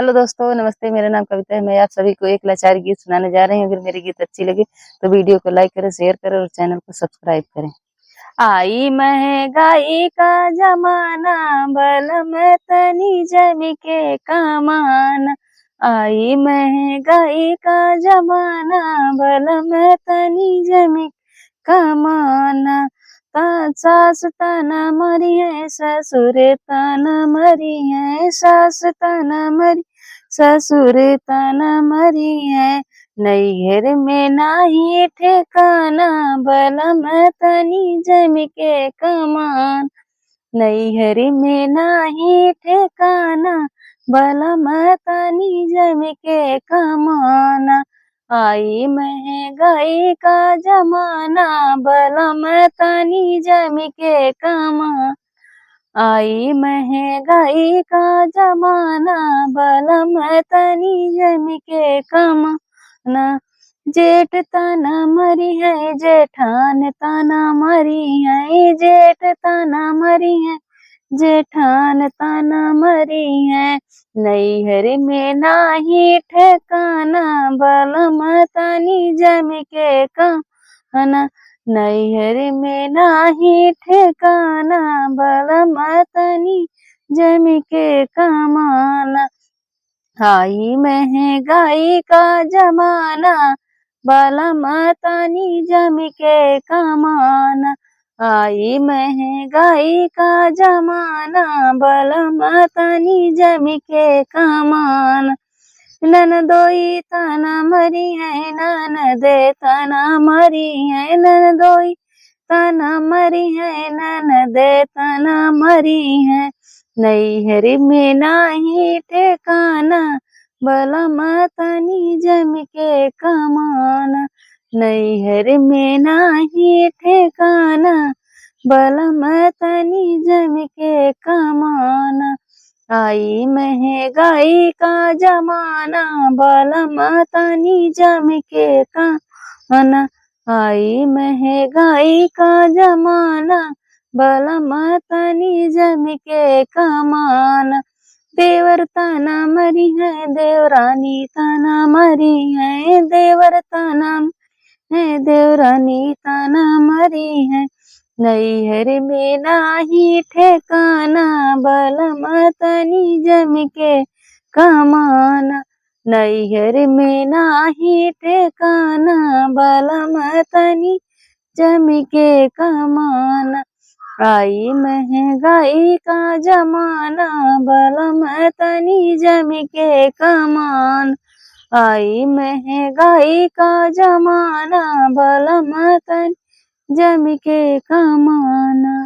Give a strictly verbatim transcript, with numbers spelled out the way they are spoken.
हेलो दोस्तों, नमस्ते, मेरा नाम कविता है। मैं आप सभी को एक लाचार गीत सुनाने जा रही हूँ। अगर मेरे गीत अच्छी लगे तो वीडियो को लाइक करें, शेयर करें और चैनल को सब्सक्राइब करें। आई महंगाई का जमाना, बलम तनी जम के कमाना। आई महंगाई का जमाना, बलम तनी जम के कमाना। ता-, सास ताना मरी है, ससुर ताना मरी है, सास ताना मरी, ससुर ताना मरी है। नैहर में नाही ठिकाना, बलम तनी जम के कमाना। नैहर में नाही ठिकाना, बलम तनी जम के कमाना। आई महंगाई का जमाना, बलम तनी जम के कमाना। आई महंगाई का जमाना, बलम तनी जम के कमाना। जेठ ताना मरी है, जेठान ताना मरी है, जेठ ताना मरी है, जेठान ताना मरी है। नैहर में नाही ठिकाना, बलम तनी जम के कमाना। नैहर में नाही ठिकाना, बलम तनी जम के कमाना। आई महंगाई का जमाना, बलम तनी जम के कमाना। आई महंगाई का जमाना, बलम तनी जम के कमाना। ननदोई ताना मरी है, ननदे ताना मरी है, ननदोई ताना मरी है, ननदे ताना मरी है। नैहर में नाही ठिकाना, बलम तनी जम के कमाना। नैहर में नाही ठिकाना, बलम तनी जम के कमाना। आई महंगाई का जमाना, बलम तनी जम के कमाना। आई महंगाई का जमाना, बलम तनी जम के कमाना। देवर ताना मरी है, देवरानी ताना मरी है, देवर ताना है, देवरानी ताना मरी है। नैहर में नाही ठिकाना, बलम तनी जम के कमाना। नैहर में नाही ठिकाना, बलम तनी जम के कमाना। आई महंगाई का जमाना, बलम तनी जम के कमाना। आई महंगाई का जमाना, बलम तनी जम के कमाना।